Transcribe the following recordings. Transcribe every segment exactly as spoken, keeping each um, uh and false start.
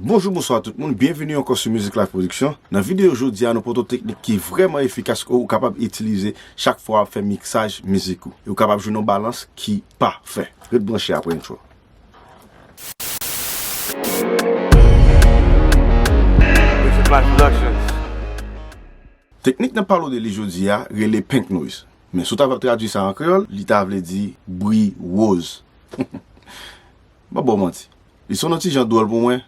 Bonjou, bonswa tout moun, byenveni ankò sou Music Life Production. Nan videyo jodi a, nou pote yon teknik ki vrèman efikas ke ou kapab itilize chak fwa w ap fè miksaj mizik ou. E ou kapab jwenn yon balans ki pafè. Ret branche apre entwo. Music Life Productions. Teknik n ap pale w de li jodi a rele pink noise. Men si w ta va tradui sa an kreyòl, li ta vle di bri woz. M p ap ba w manti. Li sonn yon ti jan dwòl pou mwen.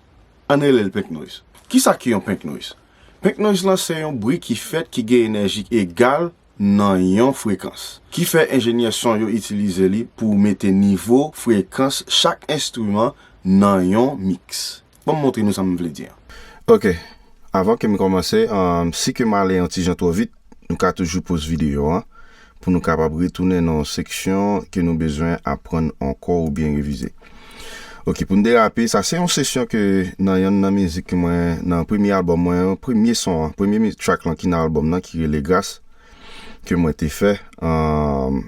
Ann rele l pink noise. Kisa ki yon pink noise? Pink noise lan se yon bri ki fèt ki gen enèji egal nan yon frekans. Ki fè enjenyè son yo itilize li pou mete nivo frekans chak enstriman nan yon miks. Ban m montre nou sa m vle di an. Ok, avan ke m kòmanse, um, si ke m ale yon ti jan twò vit, nou ka toujou poz videyo an pou nou kapab retounen nan yon seksyon ke nou bezwen aprann ankò oubyen revize. Ok, pou n derape, sa se yon sesyon ke nan yonn nan mizik mwen, nan premye albòm mwen, premye son an, premye mi-, track lan ki nan albòm nan ki rele Gras, ke mwen te fè. Um,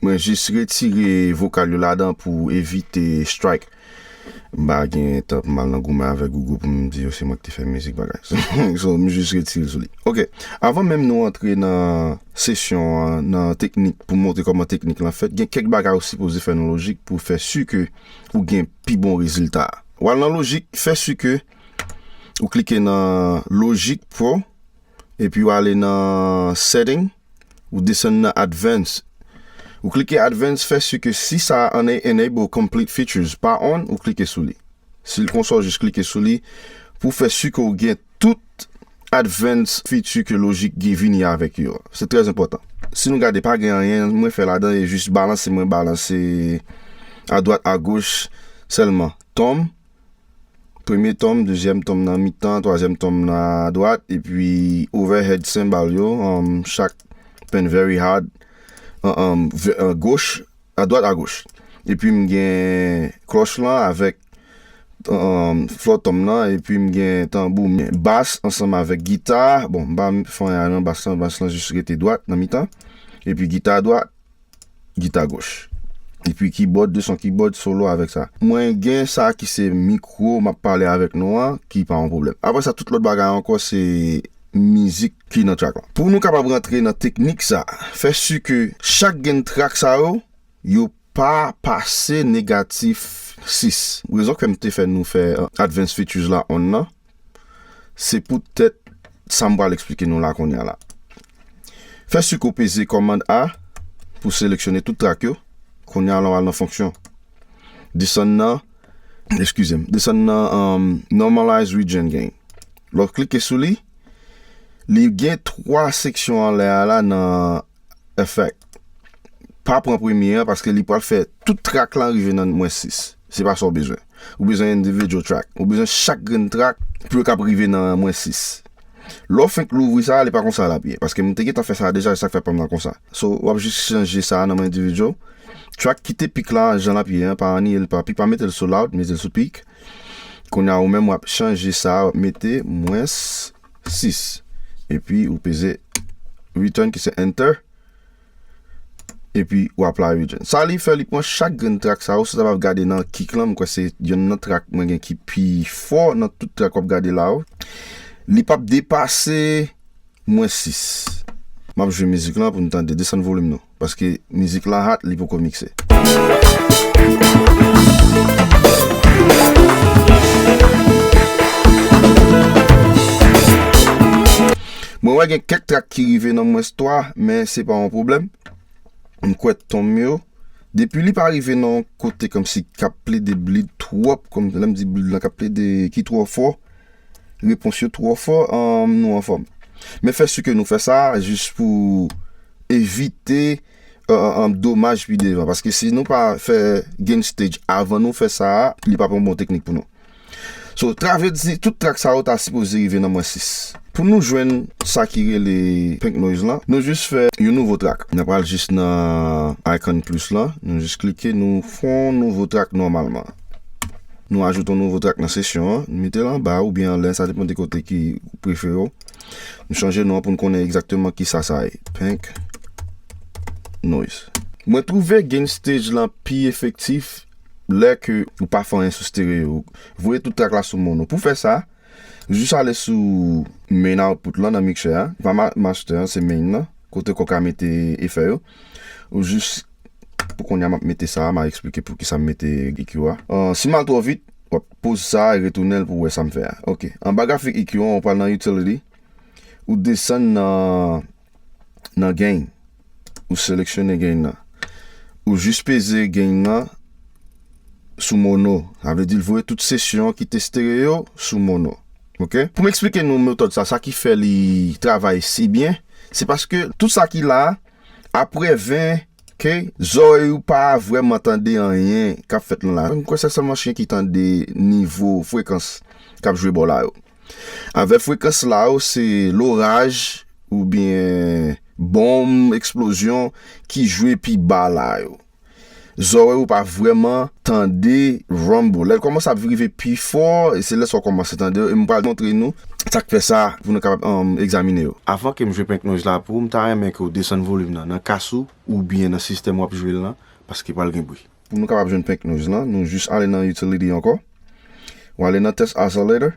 mwen jis retire vokal yo ladan pou evite strike. M pa gen tan pou m al nan goumen avèk Google pou m di yo se mwen ki te fè mizik bagay. So, m jis retire l sou li. Ok, avan menm nou antre nan sesyon an, nan teknik, pou montre kòman teknik lan fèt, gen kèk bagay ou sipoze fè nan Logic pou fè si ke ou gen pi bon rezilta. W al nan Logic, fè si ke ou klike nan Logic Pro, epi w ale nan Setting, ou desann nan Advanced. Ou klike Advanced, fè si ke si sa a ena-, enable complete features pa on, ou klike sou li. Si l konsa, w jis klike sou li pou fè si ke w gen tout advanced feature ke Logic gen vini avèk yo. Se trè enpòtan. Si nou gade, pa gen anyen mwen fè ladan, e jis balanse, mwen balanse adwat, agoch sèlman. Tom, premye tom, dezyèm tom nan mitan, twazyèm tom nan adwat, epi overhead cymbal yo, um, chak pen very hard, um, um, ve-, uh, goch, adwat, agoch. Epi m gen klòch lan avèk, um, flòt tom nan, epi m gen tanbou, bas ansanm avèk gita. Bon, m pa fè anyen nan bas lan, bas lan jis rete dwat nan mitan. Epi gita dwat, gita goch. Epi keyboard, de son keyboard solo avèk sa. Mwen gen sa ki se mikwo m ap pale avèk nou an, ki pa yon pwoblèm. Apre sa, tout lòt bagay ankò se mizik ki nan track lan. Pou nou kapab rantre nan teknik sa, fè si ke chak grenn track sa yo, yo pa pase negatif sis. Rezon ke m te fè nou fè, uh, advanced features la on nan, se poutèt sa m pral eksplike nou la kounye a la. Fè si ke w peze command A pou seleksyone tout track yo. Kounye a la w al nan fonksyon. Desann nan, eskize m, desann nan, um, normalize region gain. Lè w klike sou li, li gen twa seksyon anlè a la nan effect. Pa pran premye an paske li pral fè tout track lan rive nan mwens sis. Se pa sa w bezwen. Ou bezwen individual track. Ou bezwen chak grenn track pou yo kab rive nan mwens sis. Lè w fenk louvri sa, li pa konsa l ap ye. Paske m te gentan fè sa deja, e sa k fè pa m nan konsa. So, w ap jis chanje sa nan individual. Track kite pik la, jan l ap ye an, pa anniye l, pa pik, pa mete l sou loud, mete l sou pik. Kounye a, ou menm, w ap chanje sa, w ap mete mwens sis. Epi, ou peze return ki se enter. Epi, w apply region. Sa li fè, li pran chak grenn track sa yo. Si w ta va gade nan kick lan, m kwè se yonn nan track mwen gen ki pi fò nan tout track w ap gade la yo. Li p ap depase mwens sis. M ap jwe mizik lan pou n tande. Desann volim nou. Paske mizik la hot, li poko mikse. Mwen wè gen kèk track ki rive nan mwens twa, men se pa yon pwoblèm. M kwè tonm yo. Depi li pa rive nan yon kote kòmsi k ap plede bleed twòp, kòm lè m di bleed lan k ap plede ki twò fò, repons yo twò fò, um, nou anfòm. Men fè si ke nou fè sa jis pou evite, uh, uh, um, domaj pi devan. Paske si nou pa fè gain stage avan nou fè sa, li p ap yon bon teknik pou nou. So, travèse tout track sa yo ta sipoze rive nan mwens sis. Pou nou jwenn sa ki rele pink noise lan, nou jis fè yon nouvo track. Nou pral jis nan icon plus lan, nou jis klike, nou fè yon nouvo track nòmalman. Nou ajoute yon nouvo track nan sesyon an, nou mete l anba oubyen anlè, sa depann de kote ki ou prefere w. Nou chanje non an pou n konnen egzakteman kisa sa ye. Pink noise. Mwen twouve gain stage lan pi efektif Lè ke ou pa fè anyen sou stereo, voye tout track la sou mono. Pou fè sa, ou jis ale sou main output lan nan mixer a. Pa ma- master an, se main nan. Kote ke w ka mete efè yo. Ou jis, pou kounye a, m ap mete sa, m a eksplike pou ki sa m mete E Q a. Ah, si m al twò vit, w ap poz sa e retounen l pou w wè sa m fè a. Ok. Anba grafik E Q an, ou pral nan utility. Ou desann nan, nan gain. Ou seleksyone gain nan. Ou jis peze gain nan sou mono. Sa vle di l voye tout sesyon ki te stereo sou mono. Ok? Pou m eksplike nou metòd sa, sa ki fè li travay si byen, se paske tout sa ki la, apre ven K, zòrèy ou pa vrèman tande anyen k ap fèt lan la. M kwè se sèlman chen ki tande nivo frekans k ap jwe bò la yo. Avèk frekans la yo, se loraj oubyen bonm, eksplozyon ki jwe pi ba la yo. Zòrèy ou pa vrèman tande rumble. Lè l kòmanse ap rive pi fò, e se lè sa w kòmanse tande yo, e m pral montre nou sa k fè sa pou nou kapab, um, egzamine yo. Avan ke m jwe pink noise la pou ou, m ta renmen ke w desann volim nan, nan kas ou, oubyen nan sistèm w ap jwe l lan, paske pral gen bri. Pou nou kapab jwenn pink noise lan, nou jis ale nan utility ankò. Ou ale nan test oscillator,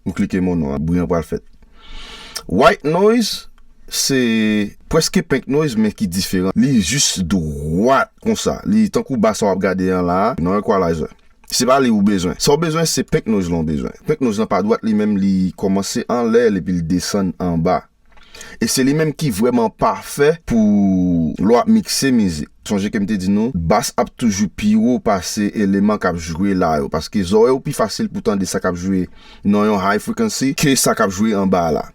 ou klike mono a, bri an pral fèt. White noise, se prèske pink noise, men ki diferan. Li jis dwat konsa. Li tankou ba sa w ap gade an la, nan equalizer. Se pa li ou bezwen. Sa w bezwen, se pink noise lan w bezwen. Pink noise lan pa dwat li menm, li kòmanse anlè l epi l desann anba. E se li menm ki vrèman pafè pou lè w ap mikse mizik. Sonje ke m te di nou, bas ap toujou pi wo pase eleman k ap jwe la yo, paske zòrèy ou pi fasil pou tande sa k ap jwe nan yon high frequency ke sa k ap jwe anba a la.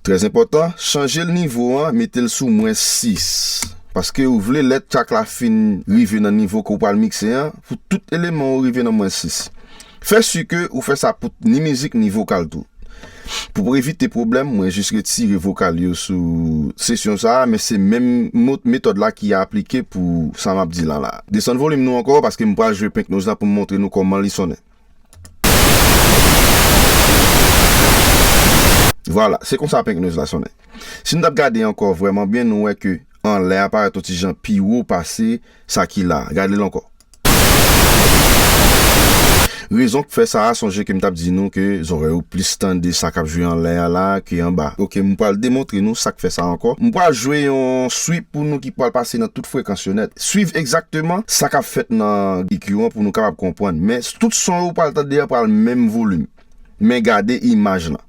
Trè enpòtan, chanje l nivo an, mete l sou mwens sis. Paske ou vle lè track la fin rive nan nivo ke w pral mikse an, pou tout eleman yo rive nan mwens sis. Fè si ke ou fè sa pou ni mizik ni vokal tou. Pou evite pwoblèm, mwen jis retire vokal yo sou sesyon sa a, men se menm mo- metòd la ki aplike pou sa m ap di la la. Desann volim nou ankò, paske m pral jwe pink noise la pou m montre nou kòman li sonnen. Vwala, se konsa pink noise la sonnen. Si n t ap gade ankò vrèman byen, nou wè ke anlè a parèt yon ti jan pi wo pase sa ki la. Gade l ankò. Rezon k fè sa a, sonje ke m t ap di nou ke zòrèy ou plis tande sa k ap jwe anlè a la ke anba. Ok, m pral demontre nou sa k fè sa ankò. M pral jwe yon sweep pou nou ki pral pase nan tout frekans yo nèt. Swiv egzakteman sa k ap fèt nan E Q an pou nou kapab konprann. Men tout son yo ou pral tande a pral menm volim. Men gade imaj lan.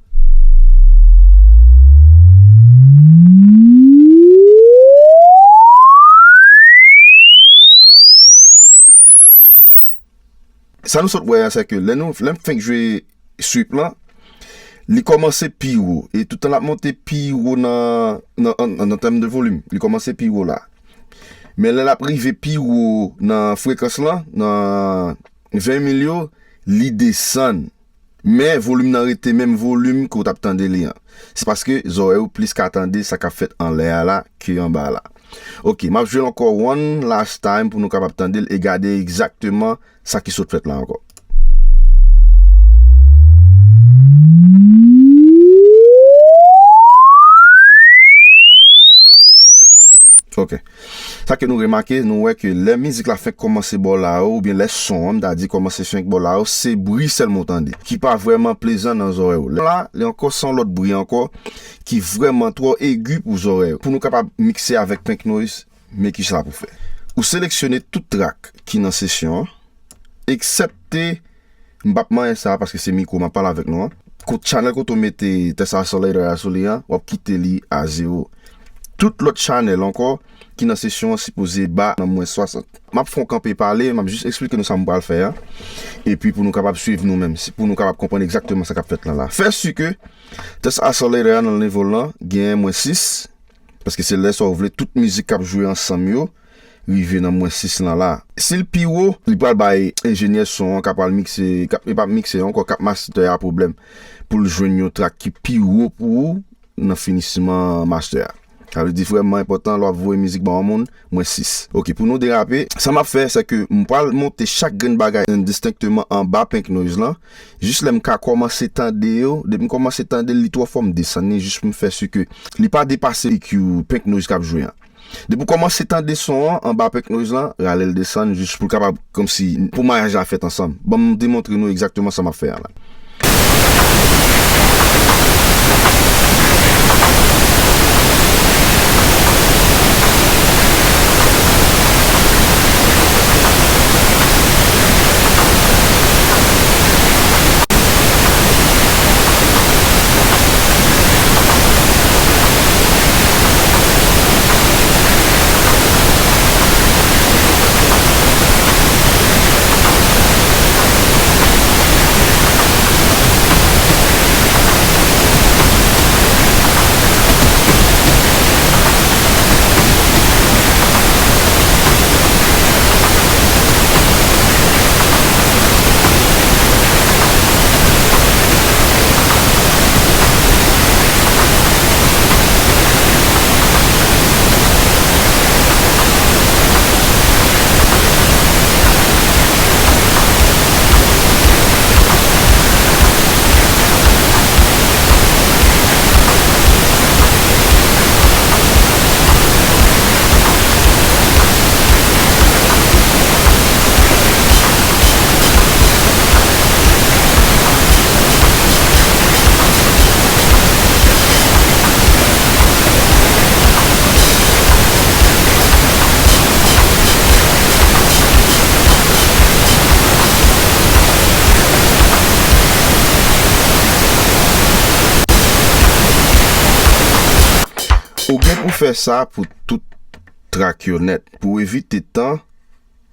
Sa nou sot wè a, se ke lè nou, lè m fenk jwe sweep lan, li kòmanse pi wo. E toutan l ap monte pi wo nan, nan, nan, nan tèm de volim. Li kòmanse pi wo la. Men lè l ap rive pi wo nan frekans lan, nan ven mil yo, li desann. Men volim nan rete menm volim ke w t ap tande li an. Se paske zòrèy ou plis ka tande sa k ap fèt anlè a la ke anba a la. Ok, m ap jwe l ankò one last time pou nou kapab tande l e gade egzakteman sa ki sot fèt la ankò. Ok. Sa ke nou remake, nou wè ke lè mizik la fenk kòmanse bò la yo, oubyen lè son an, m ta di kòmanse fenk bò la yo, se bri sèlman w tande, ki pa vrèman plezan nan zòrèy ou. Lè la, li ankò se yon lòt bri ankò, ki vrèman twò egi pou zòrèy ou. Pou nou kapab mikse avèk pink noise, men kisa pou fè. Ou seleksyone tout track ki nan sesyon an, eksepte, m p ap manyen sa paske se mikwo m ap pale avèk nou an. Kot channel kote w mete test oscillator a sou li an, w ap kite li a zewo. Tout lòt channel ankò ki nan sesyon an sipoze ba nan mwens swasant. M ap fè yon kanpe pale, m ap jis eksplike nou sa m pral fè a. Epi pou nou kapab swiv nou menm, si- pou nou kapab konprann egzakteman sa k ap fèt lan la. Fè si ke test oscillator a nan nivo l lan genyen mwens sis, paske se lè sa w vle tout mizik k ap jwe ansanm yo rive nan mwens sis lan la. Si l pi wo, li pral bay enjenyè son an k ap pral mikse, k ap, e p ap mikse ankò, k ap master a pwoblèm pou l jwenn yon track ki pi wo pou ou nan finisman master a. Sa vle di vrèman enpòtan lè w ap voye mizik ba yon moun, mwens sis. Ok, pou nou derape, sa m ap fè, se ke m pral monte chak grenn bagay endistenkteman anba pink noise lan, jis lè m ka kòmanse tande yo, depi m kòmanse tande l, li twò fò, m desann li, jis pou m fè si ke li pa depase E Q pink noise k ap jwe an. Depi w kòmanse tande son an anba Pink Noise lan, rale l desann jis pou l kapab, kòmsi, pou mayaj la fèt ansanm. Ban m demontre nou egzakteman sa m ap fè a la. Ou gen pou fè sa pou tout track yo nèt. Pou evite tan,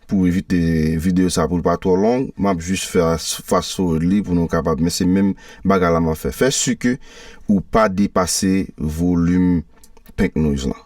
pou evite videyo sa pou l pa twò long, m ap jis fè as-, fast forward li pou nou kapab, men se menm bagay la m ap fè. Fè si ke ou pa depase volim Pink Noise lan.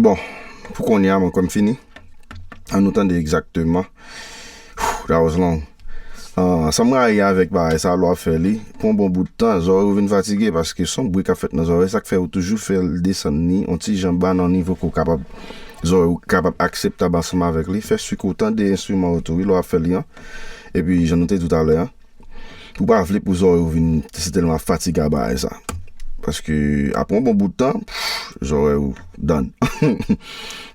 Bon, pou kounye a, mwen kwè m fini. An nou tande egzakteman. Whew, that was long. Ah, sa m rayi avèk bagay sa, lè w ap fè li, pou yon bon bout tan, zòrèy ou vin fatige, paske s on bri k ap fèt nan zòrèy, sa k fè ou toujou fè l desann li yon ti jan ba nan nivo ke w kapab, zòrèy ou kapab akseptab ansanm avèk li. Fè si ke w tande enstriman yo tou, wi, lè w ap fè li an. Epi, jan nou te di w talè an, ou pa vle pou zòrèy ou vin sitèlman fatige a bagay sa. Paske, apre yon bon bout tan, pff, zòrèy ou done.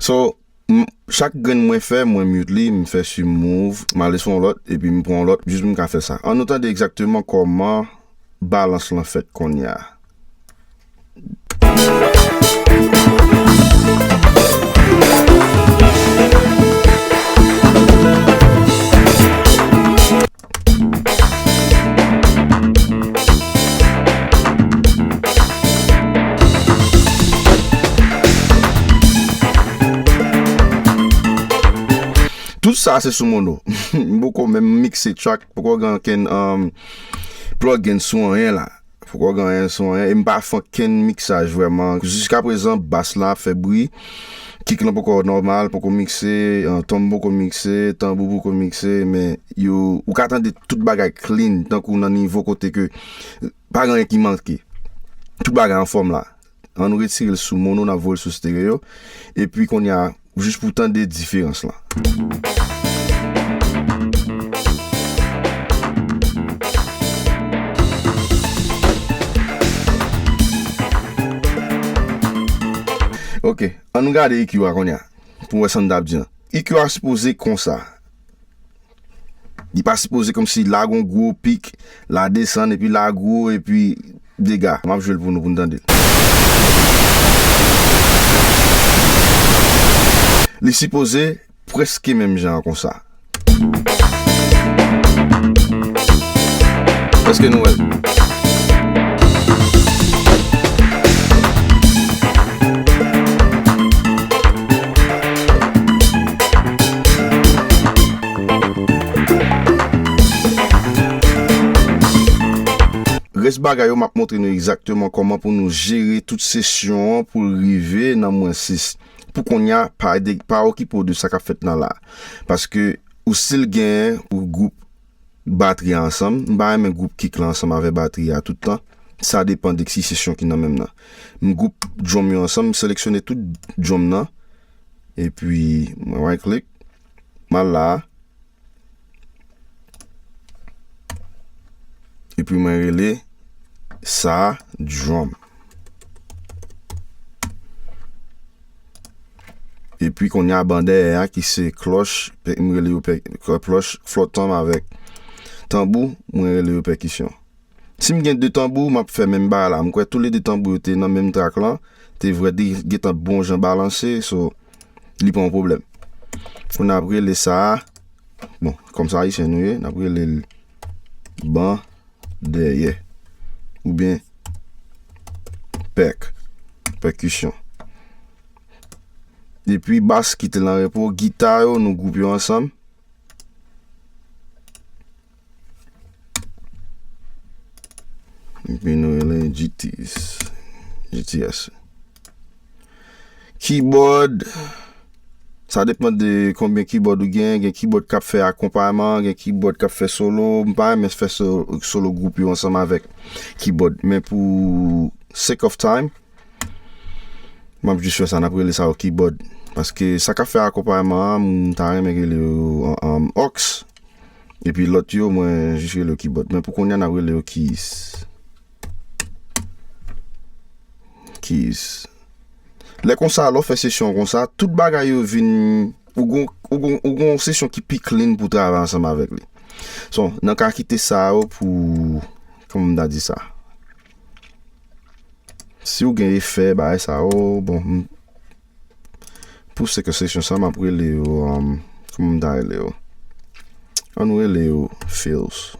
So, M, chak grenn mwen fè, mwen mute li, m fè si move, m ale sou yon lòt, epi m pran yon lòt, jis pou m ka fè sa. An nou tande egzakteman kòman balans lan fèt kounye a. Tout sa se sou mono. M poko menm mikse track, poko gen ankenn, um, plug-in sou anyen la. Poko gen anyen sou anyen. E m pa fè ankenn miksaj vrèman. Jiskaprezan, bas la ap fè bri. Kick lan poko nòmal, poko mikse, uh, tom poko mikse, tanbou poko mikse, men yo, ou ka tande tout bagay clean, tankou nan nivo kote ke pa gen anyen ki manke. Tout bagay anfòm la. An nou retire l sou mono, n ap voye l sou stereo. Epi kounye a, jis pou tande diferans lan. Ok, an nou gade E Q a kounye a, pou wè sa n t ap di an. E Q a sipoze konsa. Li pa sipoze kòmsi la gon gwo pik, la desann, epi la gwo, epi dega. M ap jwe l pou nou, pou n tande l. Li sipoze prèske menm jan konsa. Èske nou wè l? Rès bagay yo, m ap montre nou egzakteman kòman pou nou jere tout sesyon an pou l rive nan mwens sis. Pou kounye a, pa de, pa okipe w de sa k ap fèt nan la. Paske ou still gen ou gwoup batri a ansanm. M pa renmen gwoup kick lan ansanm avè batri a tout tan. Sa depann de ki sesyon ki nan menm nan. M gwoup drum yo ansanm, m seleksyone tout drum nan. Epi, mwen right click. M al la. Epi mwen rele sa drum. Epi kounye a ban dèyè a ki se klòch, pe-, m rele yo pe-, klòch flotan avèk tanbou, mwen rele yo pèkisyon. Si m gen de tanbou, m ap fè menm bagay la. M kwè toulede tanbou yo te nan menm track lan, te vre de gentan bon jan balanse, so li pa yon pwoblèm. Fò n ap rele sa a, bon, kòm se ayisyen nou ye, n ap rele l ban dèyè. Oubyen pèk, pèkisyon. Epi bas ki te nan repo, gita yo, nou gwoup yo ansanm. Epi nou rele G Ts, G T S. Keyboard, sa depann de konbyen keyboard ou gen. Gen keyboard k ap fè akonpayman, gen keyboard k ap fè solo. M pa renmen fè so-, solo gwoup yo ansanm avèk keyboard. Men pou sake of time, m ap jis fè sa, n ap rele sa yo keyboard. Paske sa k ap fè akonpayman an, m ta renmen rele yo, um, aux. Epi lòt yo, mwen jis rele yo keyboard. Men pou kounye a, n ap rele yo keys. Keys. Lè konsa, lè w fè sesyon konsa, tout bagay yo vin, ou gon, ou gon, ou gon sesyon ki pi clean pou travay ansanm avèk li. So, n a ka kite sa yo pou, kòman m ta di sa? Si w gen efè, bagay sa yo, bon, m, pou sake sesyon sa, m ap rele yo, um, kòman m ta rele yo? An nou rele yo fills.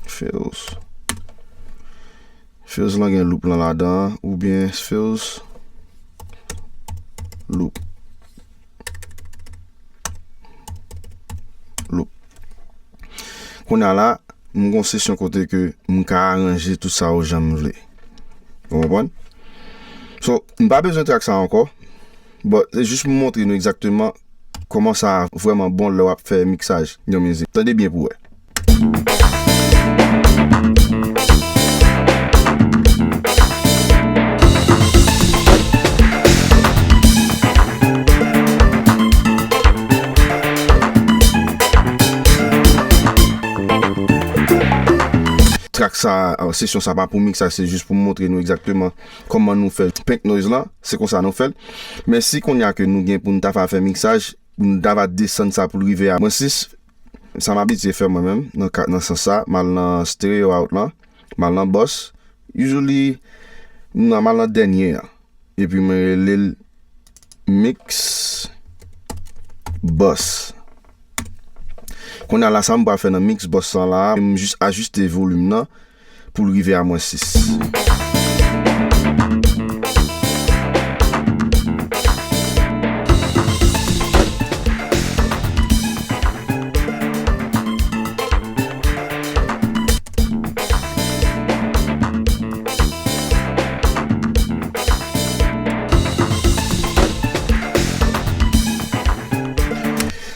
Fills. Fills lan gen loop lan ladan, oubyen fills loop. Loop. Kounye a la, m gon sesyon kote ke m ka aranje tout sa yo jan m vle. Ou konprann? So, m pa bezwen track sa ankò. Bon, se jis pou montre nou egzakteman kòman sa vrèman bon lè w ap fè miksaj yon mizik. Tande byen pou wè. Track sa, euh, sesyon sa pa pou miksaj, se jis pou m montre nou egzakteman kòman nou fè pink noise lan, se konsa nou fè l. Men si kounye a ke nou gen pou n ta fè miksaj, pou n ta desann sa pou l rive a mwens sis, sa m abitye fè mwen menm, nan ka, nan sans sa, m al nan stereo out lan, m al nan bus. Usually, m nan, m al nan dènye an. Epi mwen rele l mix bus. Kounye a la, sa m pral fè nan mix bus lan la, m jis ajiste volim nan pou l rive a mwens sis.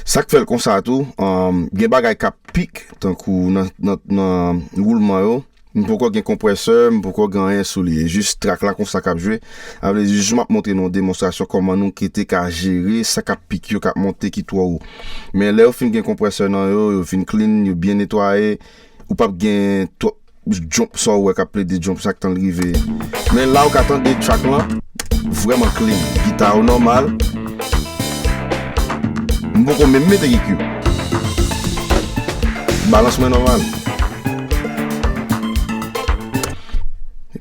Sa k fè l konsa tou, um, gen bagay k ap pik, tankou nan, nan, nan woulman yo, M poko gen konpresè, m poko gen anyen sou li. E jis track la konsa k ap jwe. Sa vle di jis m ap montre nou yon demonstrasyon kòman nou ki te ka jere sa k ap pik yo k ap monte ki twò wo. Men lè yo fin gen konpresè nan yo, yo fin clean, yo byen netwaye, ou p ap gen twòp jump sa w wè k ap plede jump chak tan l rive. Men la ou ka tande track lan vrèman clean. Gita yo nòmal. M poko menm mete E Q. Balans mwen nòmal.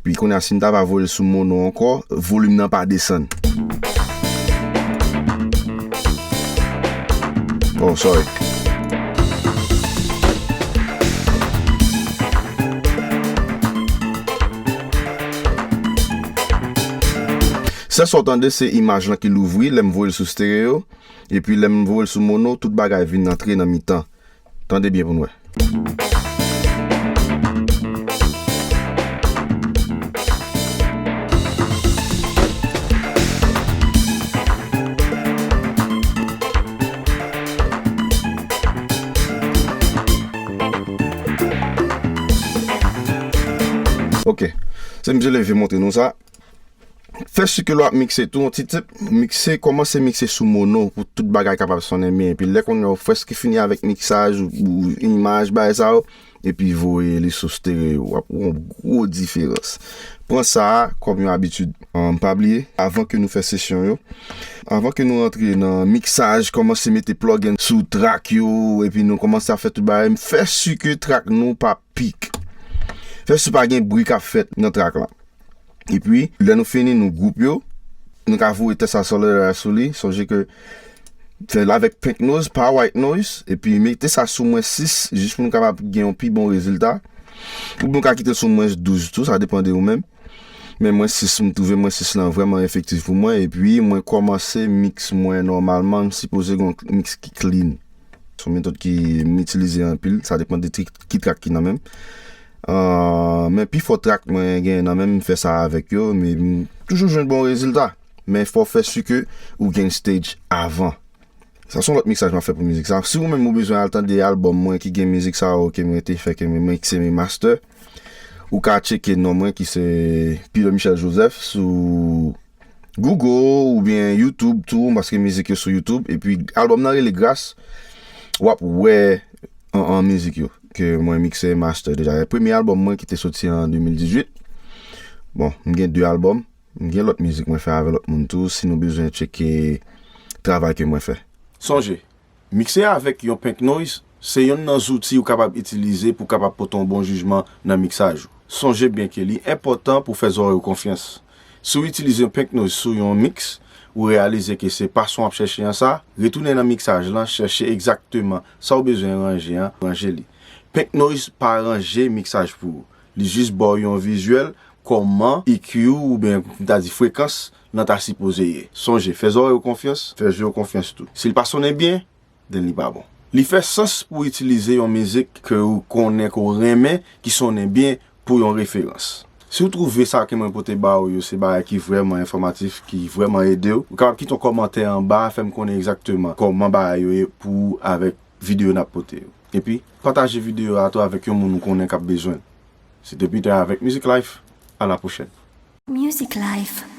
Epi kounye a si m ta va voye l sou mono ankò, volim nan pa desann. Oh, sorry. Sèl sa w tande se imaj lan ki louvri lè m voye l sou stereo, epi lè m voye l sou mono, tout bagay vin antre nan mitan. Tande byen pou n wè. Ok. Se misye leve montre nou sa. Fè si ke lè w ap mikse tou, yon ti tip, mikse, kòmanse mikse sou mono pou tout bagay kapab sonnen byen. Epi lè kounye a w frèske fini avèk miksaj ou, ou imaj, bagay sa yo, epi voye li sou stereo, w ap wè yon gwo diferans. Pran sa a kòm yon abitid. Ahn, pa bliye, avan ke nou fè sesyon yo, avan ke nou rantre nan miksaj, kòmanse mete plug-in sou track yo, epi nou kòmanse ap fè tout bagay, fè si ke track nou pa pik. Fè si pa gen bri k ap fèt nan track la. Epi, lè nou fini, nou gwoup yo, nou ka voye test accelerator sou li. Sonje ke fè l avèk pink noise, pa white noise, epi mete sa sou mwens sis, jis pou nou kapab gen yon pi bon rezilta. Oubyen ou ka kite l sou mwens douz tou, sa depann de ou menm. Men mwens sis, m twouve mwens sis lan vrèman efektif pou mwen, epi mwen kòmanse mix mwen nòmalman, m sipoze gen yon mix ki clean. Se yon metòd ki m itilize anpil, sa depann de ki, ki track ki nan men m. Ah, men pifò track mwen gen nan men m, m fè sa avèk yo, men m toujou jwenn bon rezilta. Men fò w fè si ke ou gen stage avan. Sa se yon lòt miksaj m ap fè pou mizik sa. Si ou menm ou bezwen al tande albòm mwen ki gen mizik sa yo ke mwen te fè, ke mwen mikse, mwen master, ou ka tcheke non mwen ki se Peter Michel Joseph sou Google oubyen YouTube tou, paske mizik yo sou YouTube. Epi albòm nan rele Gras, w ap wè an, an mizik yo ke mwen mikse, master deja. E premye albòm mwen ki te soti an de mil dizuit. Bon, m gen de albòm, m gen lòt mizik mwen fè avè lòt moun tou, si nou bezwen tcheke travay ke mwen fè. Sonje, mikse avèk yon pink noise se yonn nan zouti ou kapab itilize pou kapab pote yon bon jijman nan miksaj ou. Sonje byen ke li enpòtan pou w fè zòrèy ou konfyans. Si w itilize yon pink noise sou yon mix, ou reyalize ke se pa son w ap chèche an sa, retounen nan miksaj lan, chèche egzakteman sa w bezwen ranje an, ranje li. Pink noise pa ranje miksaj pou ou. Li jis ba w yon vizyèl kòman E Q oubyen, m ta di, frekans lan ta sipoze ye. Sonje, fè zòrèy ou konfyans, fè je w konfyans tou. Si l pa sonnen byen, then li pa bon. Li fè sans pou w itilize yon mizik ke w konnen, ke w renmen, ki sonnen byen pou yon referans. Si w twouve sa ke mwen pote ba w yo se bagay ki vrèman enfòmatif, ki vrèman ede w, ou kapab kite yon kòmantè anba, fè m konnen egzakteman kòman bagay yo ye pou w avèk videyo n ap pote yo. Epi, pataje videyo a tou avèk yon moun ou konnen k ap bezwen l. Se te Peter avèk Music Life. A la pwochèn. Music Life.